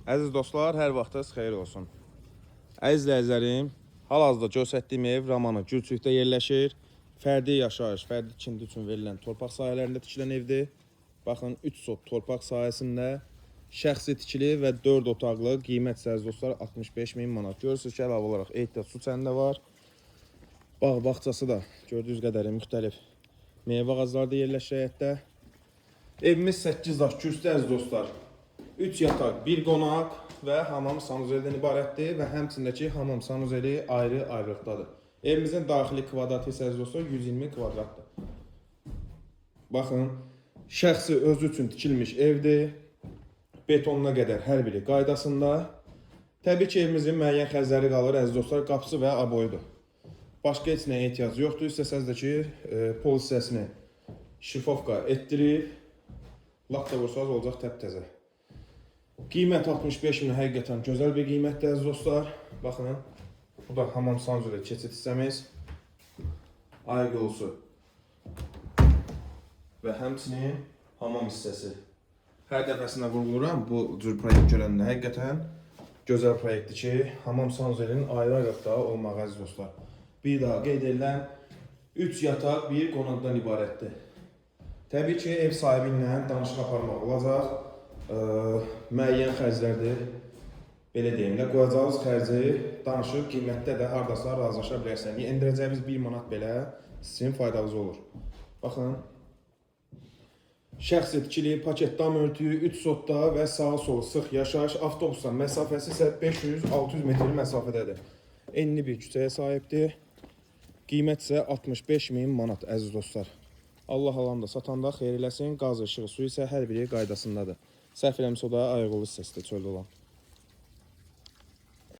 Əziz dostlar, hər vaxtınız xeyir olsun. Əziz izləyicilərim, hal-hazırda göstərdiyim ev Ramanı Gürçükdə yerləşir. Fərdi yaşayış, fərdi tikinti üçün verilən torpaq sahələrində tikilən evdir. Baxın, 3 sot torpaq sahəsində şəxsi tikili və 4 otaqlı, qiymət isə əziz dostlar 65 min manat. Görürsünüz ki, əlavə olaraq ehtiyat su çəni də var. Bağ bağçası da gördüyünüz qədəri müxtəlif meyvə ağacları da yerləşir həyətdə. Evimiz 8 daş kürsüdür əziz dostlar. 3 yataq, 1 qonaq və hamam sanuzeldən ibarətdir və həmçinin də ki, hamam sanuzeli ayrı-ayrılıqdadır. Evimizin daxili kvadratı isə əziz dostlar 120 kvadratdır. Baxın, şəxsi özü üçün tikilmiş evdir. Betonuna qədər hər biri qaydasında. Təbii ki, evimizin müəyyən xərcləri qalır əziz dostlar, qapısı və aboyudur. Başqa heç nəyə ehtiyac yoxdur. İstəsəniz də ki, pol hissəsini şifovka etdirib, lak da vursanız olacaq təptəzə. Qiymət 65 min, həqiqətən gözəl bir qiymətdir əziz dostlar. Baxın, bu da hamam sanuzelə keçid hissəmiz. Ayaq yolusu və həmçinin hamam hissəsi. Hər dəfəsində vurğulayıram bu cür proyekt görəndə həqiqətən gözəl proyektdir ki, hamam sanuzelinin ayrı-ayrılıqda olmağı əziz dostlar. Bir daha qeyd edirəm, 3 yataq, 1 qonaqdan ibarətdir. Təbii ki, ev sahibi ilə danışıq aparmaq olacaq. Müəyyən xərclərdir. Belə deyim də, qoyacağınız xərci danışıb qiymətdə də hardasa razılaşa bilərsiniz. Endirəcəyiniz 1 manat belə sizin faydanıza olur. Baxın. Şəxsi tikili, paket dam örtüyü, 3 sotda və sağa solu sıx yaşayış, avtobusdan məsafəsi isə 500-600 metr məsafədədir. Enli bir küçəyə sahibdir. Qiymət isə 65 min manat əziz dostlar. Allah alanda satanda xeyir eləsin. Qaz, işığı, su isə hər biri qaydasındadır. Səhv eləmirəmsə o da ayaqyolu hissəsidir çöldə olan.